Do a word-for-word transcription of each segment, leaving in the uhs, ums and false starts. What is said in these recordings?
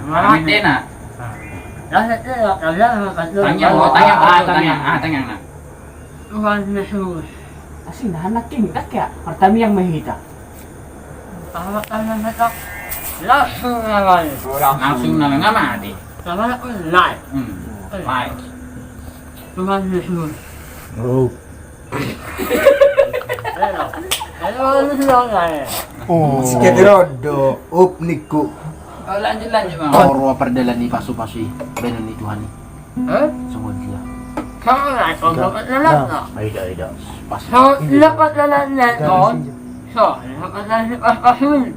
Marah dena. Tangiang, oh, tangiang, ah, tangiang, ah, tangiang, nah. Tuhan Yesus. Asing nahan na king, tak ya? Martangiang ma hita. Langsung na lae. Langsung na lae, nga mate. Lae. Hmm. Lae. Tuhan Yesus. Oh. Sekian rondo, up ningku. Oh, lanjut, lanjut, Bang. Ro pardalanan ni pasu-pasu i, baenon ni Tuhan i. Hah? Songon dia. Songon dia. Nah, ida, ida. Pas. Songon dia pardalanan on. Songon dia pardalanan ni pasu-pasu i.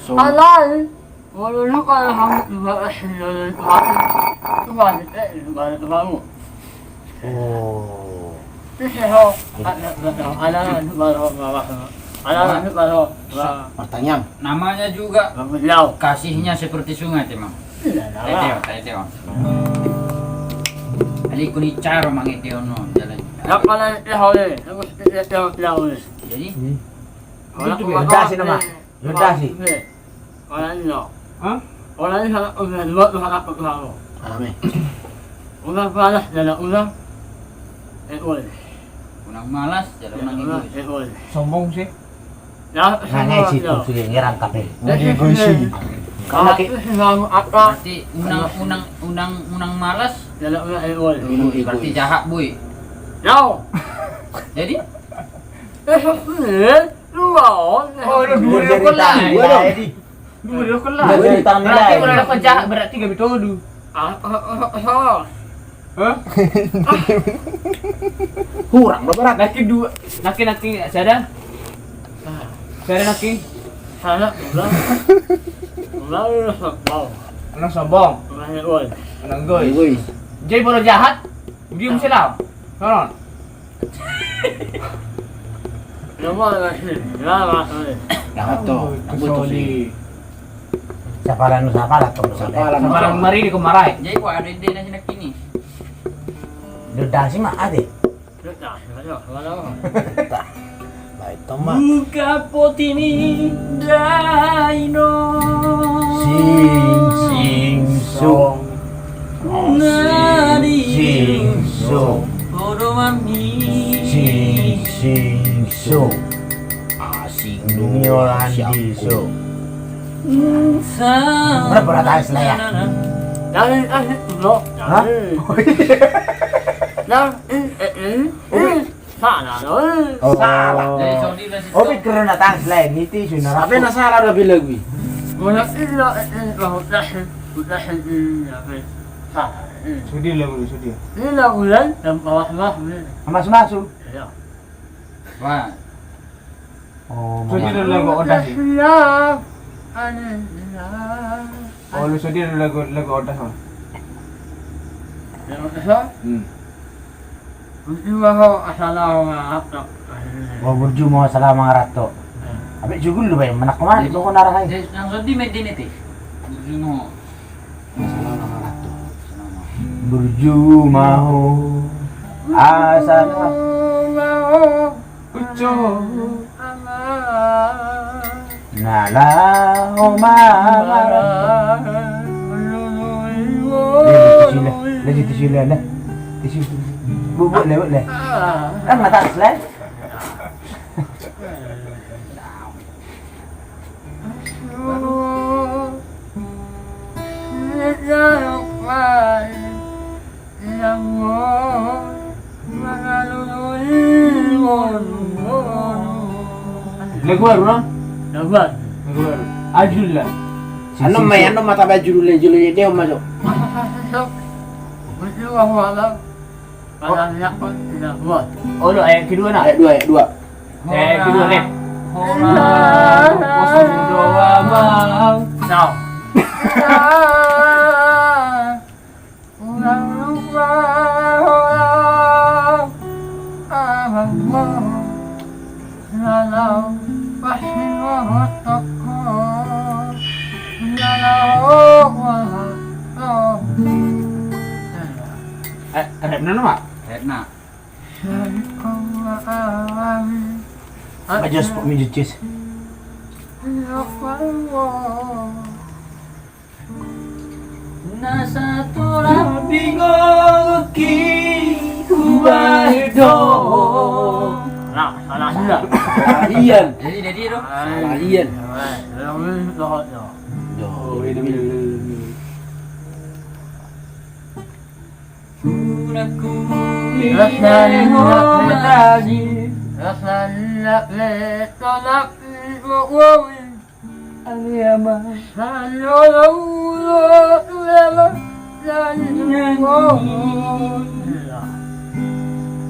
So. Alai. Molo lupa hamu, lupa, eh, lupa, lupa, lupa, lupa, lupa. Oh. Ise ho, ala, ala, lupa, lupa, lupa. Ala, lupa, lupa, lupa. Martangiang. Namanya juga kasihnya seperti sungai, Temang. Iya, tahu. Tahu, tahu. Jadi kuni cara mangeteon no, jalan. Apa lagi, eh, hole? Aku, eh, eh, eh, eh. Jadi? Hmm. Itu dia. Udah sih, nama. Udah sih. Hah? Amin. Unang malas jala unang egois. Unang malas jala unang egois. Sombong sih. Nah, sombong sih, tuh, yang ngerang kape. Jadi egois sih. Kalau berarti unang, unang, unang, unang malas jala unang egois. Berarti jahat, boy. Jadi? Eh, Dua on. Oh, lu dua. Dua, dua, dua. Dua, dua, dua. Berarti kalau ada penjahat, berarti gak betul, du. Ah, ah, ah, ah. Hah? Kurang, berapa? Naki dua. Naki, naki, sada. Sada, naki. Sada, dua. Dua, dua, sombong. Unang sombong. Unang egois. Unang egois. Jadi, bola jahat. Dia mesti lawan. Lawan. Lawan. Lawan to. Sapalan, sapalan to. Sapalan. Sapalan mari di kemarai. Jadi, kok ada ide nasi nak ini? Dedasi mah ada. Dedasi, mana? Mana? Baik, Toma. Buka poti ni daino. Sing, sing, song. Nadi. Sing, song. Podo mami. Sing, sing, song. Asing nyoran di song. Berapa rata es lah ya? Dari, dari, bro. Hah? Dari. Nah, eh, eh, eh. Salah, no? Oh. Salah. Opi karena tas lain itu sudah. Apa yang salah ada bilang gue? Mana illa, eh, eh, lahu tahin, tahin, eh, apa? Salah. Sudah lah, sudah. Ini lah bulan dan bawah mah. Mas masuk. Iya. Wah. Oh, sudah lagu odas. Iya. Oh, lu sudah lagu, lagu odas, Mas. Ya, odas, Mas? Hmm. Burju ma ho asa laho mangaratto. Oh, burju ma ho asa laho mangaratto. Abeg jugul lu, Bay, manang koman, lu kok narahai. Nang sodi mediniti. Burju ma ho. Asa laho mangaratto. Burju ma ho. Asa laho. Ucok. Na laho mangaratto. Lagi tisu lah, lagi tisu lah, nah. Tisu. Bubuk lewat lah. Kan mata selai. Lagu baru, no? Lagu baru. Lagu baru. Ajul lah. Anu ma, anu ma, tapi ajul lah, ajul lah, dia masuk. Oh, lo ayat kedua, nah? Ayat dua, ayat dua. Ayat kedua, rap. Hola, hola, kosong doa, Bang. Nah. Ulang lupa orang abangmu. Lalau pasti mengotokku. Lalau mengotokku. Eh, rap na nama? Rap na. Bajas, Pak, minjit, Jis. Ya Allah. Na satorang bingung ki hubahen do. Nah, salah dia. Salah dia. Jadi, jadi do. Salah dia. Salah dia. Salah dia. Salah dia.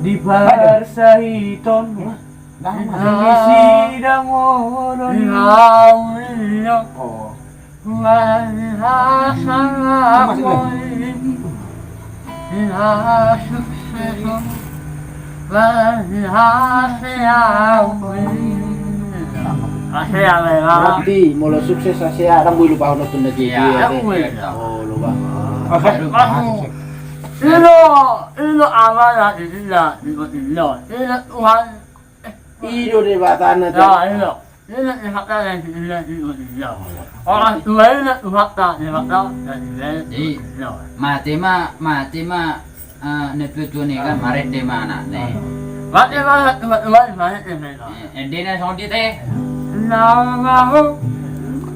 Di parsahiton. Di sidamoron. Berarti molo sukses hasea, ndang boi lupahon on tu na dia. Oh, lupa. Ilo, ilo amana illa, ilo, ilo Tuhan. I do Debata na. Ya, ilo. Ilo Debata na, ilo, ilo, ilo. Orang tua ilo Debata, Debata na, ilo, ilo. Mate ma, mate ma, eh, na tuatua i kan, marende ma anakna i. Mate ma na tuatua i, marende ma. Eh, endena songon dia te. Laho ma ho.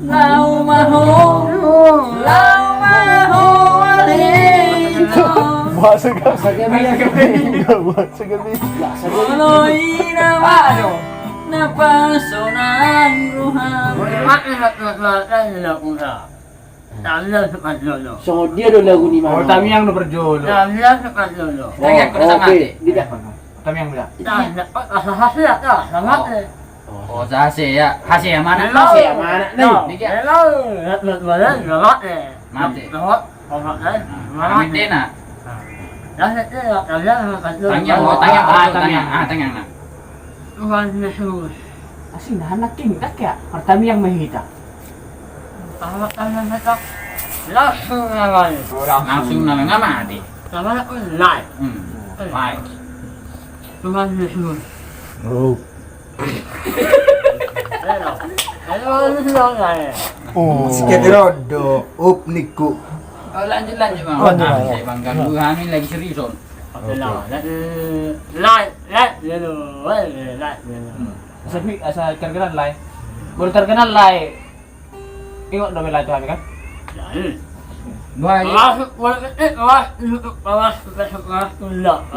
Laho ma ho. Laho ma ho, ale. Bahasa kami. Bahasa kami. Molo i nama na pasonang roham. Songon dia do lagu ni mana? Oh, Tamiang do parjolo. Oke, tidak. Tamiang do. Oh, hasea, hasea ma anakna. Hasea ma anakna. Mate. Mate. Tangiang, oh, tangiang, ah, tangiang, ah, tangiang na. Tuhan Yesus. Asing na anak king tak ya, pertamiang ma hita. Langsung na mate. Langsung na mate. Lae. Hmm. Lae. Tuhan Yesus. Oh. Sekian rodo, up niku. Oh, lanjut, lanjut, Bang. Lanjut, Bang. Bang, ganggu kami lagi serius, Om. Oke, Bang. Lae, lae, lae. Asa terkenal lae. Baru terkenal lae. Ingot do bela tu hami kan? Baik. Masuk politik, masuk YouTube, masuk Facebook, masuk tunda.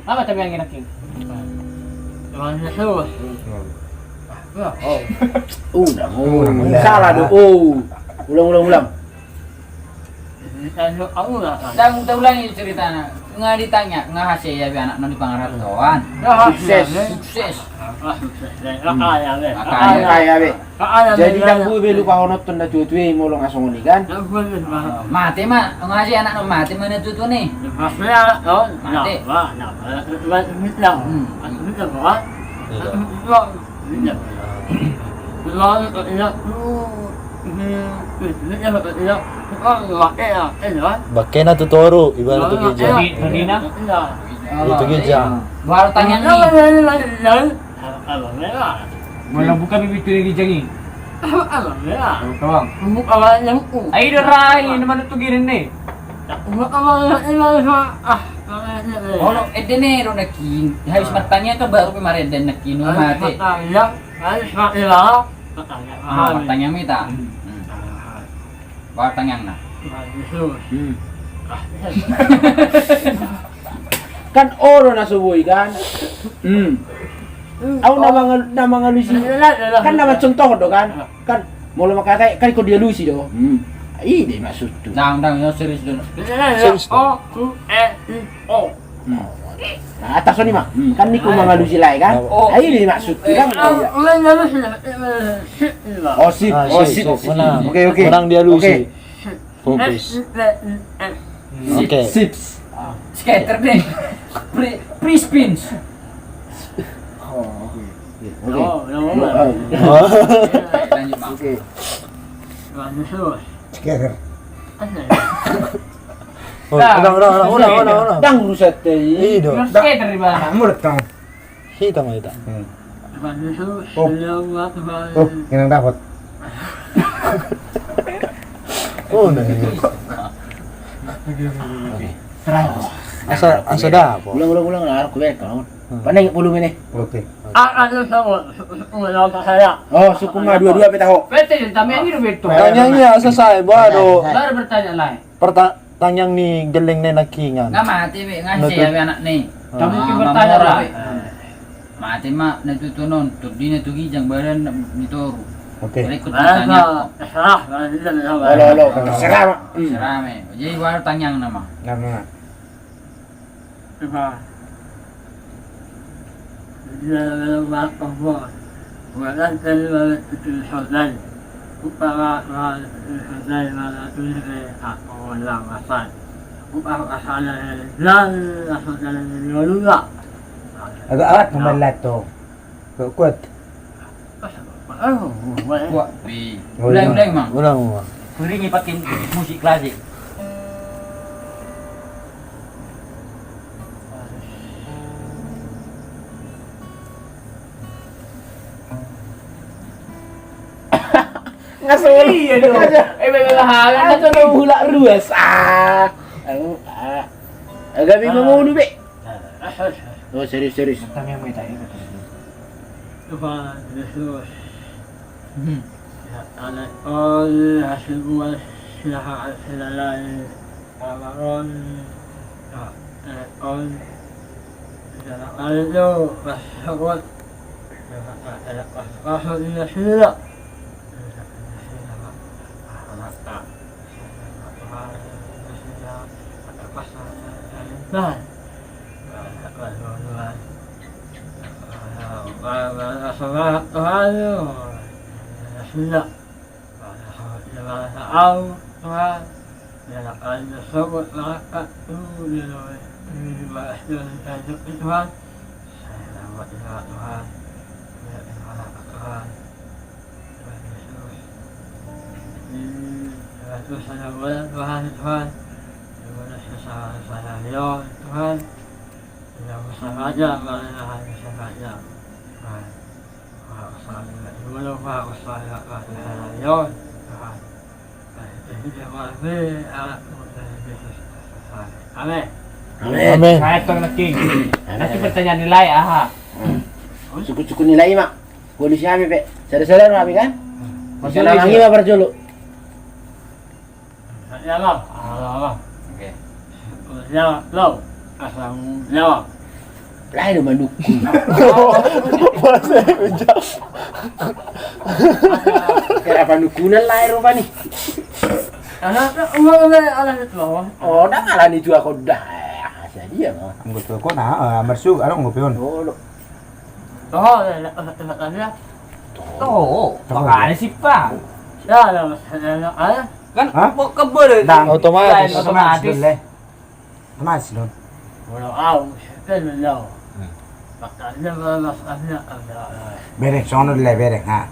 Apa tapi yang enak ini? Masuk terus. Ulang, ulang. Salah do. Oh. Ulang, ulang, ulang. Ndang, ulangi ceritana. Nga ditanya, nga hasea be anakna di pangarantoan. Sukses. Sukses. Makaya be. Makaya be. Jadi ndang boi be lupahononhon na tuatua i molo nga songon i kan. Mate ma, nga hasea anakna, mate ma na tuatua i. Mate. Bangkena tu toru, ibana tu geja. Di tu geja. Baru tangiang ni. Molo buka bibit tu geja ni. Tawang. Ai do rai, nama tu gini ni. Olo, ende ne do na king. Habis martangiang kan baru pe marende na king, mate. Martangiang ma hita. Martangiang na. Kan olo na so boi kan. Au na mangalusi. Kan na mancontohon do kan. Kan molo mangkatai kan ingkon dialusi do. I do i maksudhu. Ndang, ndang, serius do. Serius do. O, U, E, I, O. Nah, atas ni ma. Kan ningku mangalusi lae kan. I do i maksudhu kan. Oh, sip. Oh, sip. Oke, oke. Menang dialusi. Fokus. Oke. Sips. Scatter deh. Free, free spins. Oh, oke. Oke. Lanjut, Bang. Oke. Scatter. Ulang, ulang, ulang, ulang. Ndang urusan te. Iya dong. Scatter di mana? Mulut kamu. Hita ma hita. Oh, yang dapat. Oh, nah. Oke. Asa, asa dapot. Ulang, ulang, ulang, ulang, aku balik, kawan. Hmm. Paneng volume nih. Oke. Ah, ah, lu sama, sama saya. Oh, sukun mah dua-dua pe taho. Betul, tapi yang ini betul. Tanyang ya, selesai, baru. Baru bertanya lain. Perta-, tanyang ni geleng ni nangkiningan. Nggak mati, be, ngasih ya, be, anak ni. Kamu bertanya lain. Mate ma na tutu on, tondina tu ginjang, badan na di toru. Oke. Berikut pertanyaan. Olo, olo, terserah ma. Terserah ma. Jadi baru tanyang nama. Nama. Coba. Dia dalam Allah. Bukan dari mana itu saudari. Upama itu saudari mana itu aku dalam asal. Upama asal dari saudari dulu. Agak awet membalat tu. Kuat. Kuat. Ulang, ulang, Mang. Ulang, ulang. Kuringi pakai musik klasik. Ngasih. Iya dong. Eh, bebe, halang. Ngasih dong, bulak ruas. Ah. Anu, ah. Agak bingung dulu, be. Oh, serius, serius. Tentang yang minta ini, betul. Coba, serius. Hmm. Ya, anak, oh, hasil buat, silahkan, silakan. Kamaron, ya, anak, oh, silakan, ayo, mas, sabut. Ya, anak, mas, masuk, ini, sila. Anak, anak, anak, anak, anak, anak, anak, anak, anak, anak, anak, anak, Tuhan, Tuhan, Tuhan, Tuhan, Tuhan, Tuhan, Tuhan, Tuhan, Tuhan, Tuhan, Tuhan, Tuhan. Amin. Amin. Amin. Saya tong na king. Nanti pertanyaan nilai, aha. Cukup-cukup nilai, Mak. Polisi kami, Pe. Sadar-sadar kami, kan? Masih lagi, Mak, parjolo. Ya, Bang. Halo, Bang. Oke. Ya, Bang. Assalamualaikum. Lahir manukun. Bahasa Indonesia. Kira panukunan lahir rupani. Anak, umur, umur, anak itu, Bang. Oh, dah ngalah ni juga kau dah. Eh, asa dia, Bang. Betul kau nah, eh, mersu, anak ngopi on. Oh, lo. Oh, ya, ya, ya, ya. Tuh, makanya sih, Bang. Ya, ya, ya, ya, ya. Kan, hah? Kebel. Otomatis. Otomatis. Otomatis, Don. Kalau au, setel lo. Makanya malas ada, ada. Bereng, sono le, bereng, ha.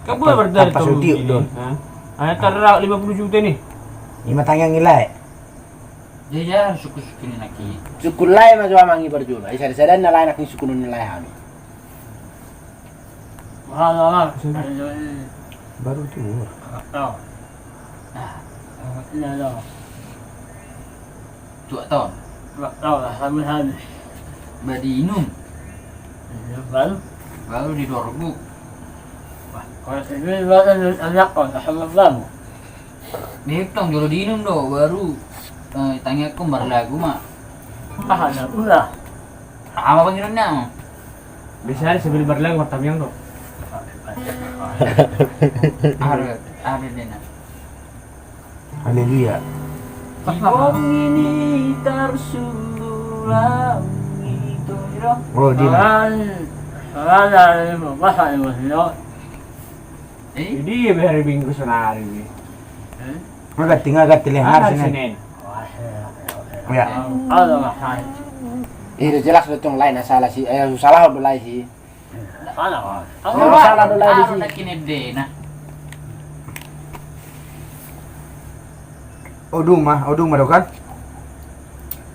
Kebel berarti tanpa suti, Don. Hah? Hanya terrak lima puluh juta nih. Lima tanggang nilai. Dia ya, suku-suku ni naki. Suku lae ma jo amang i parjolo. Ai sada-sada na lae naki suku ni lae hami. Mahal, mahal. Baru tuor. Tahu. Nah, iya, iya. Tuak taon. Tuak taon lah, habis-habis. Ba diinum. Iya, baru. Baru didorguk. Wah, kalau segini, baru ada, ada kau, tak sama baru. Metong jolo diinum do, baru, eh, tangiangkon marlagu ma. Aha, na ula. Aha ma pangiranna? Biasa ada sambil marlagu martangiang do. Are, are dena. Haleluya. Di bongi ni tarsumbu laut itu, iro. Oh, di. Salah, salah, bahasa Indonesia. Eh? Jadi, ya, hari Minggu sonari, wi. Eh? Nggak ganti, nggak ganti, lehar, ah, Senin. Senin. Oh, iya. Ada lah, hai. Eh, udah jelas, udah tong lain, salah sih. Eh, salah, udah lain sih. Salah, Bang. Salah, salah, udah lain sih. Ada kini deh, nah. Oduma, oduma do kan?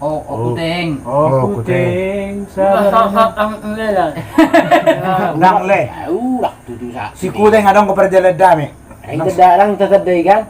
Oh, oh, Kuteng. Oh, Kuteng. Sabar. Ulang le. Ulang tutu sa. Si Kuteng adong ko perjalanan dame. Ai tedda lang tetedda ikan.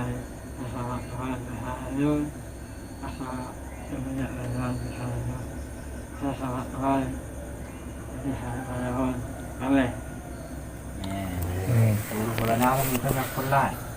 Tuhan, asa Tuhan, asa Tuhan, asa Tuhan, asa Tuhan, asa Tuhan, asa Tuhan. Amin. Eh, hmm. Ulu holan ahu, bukan aku lah.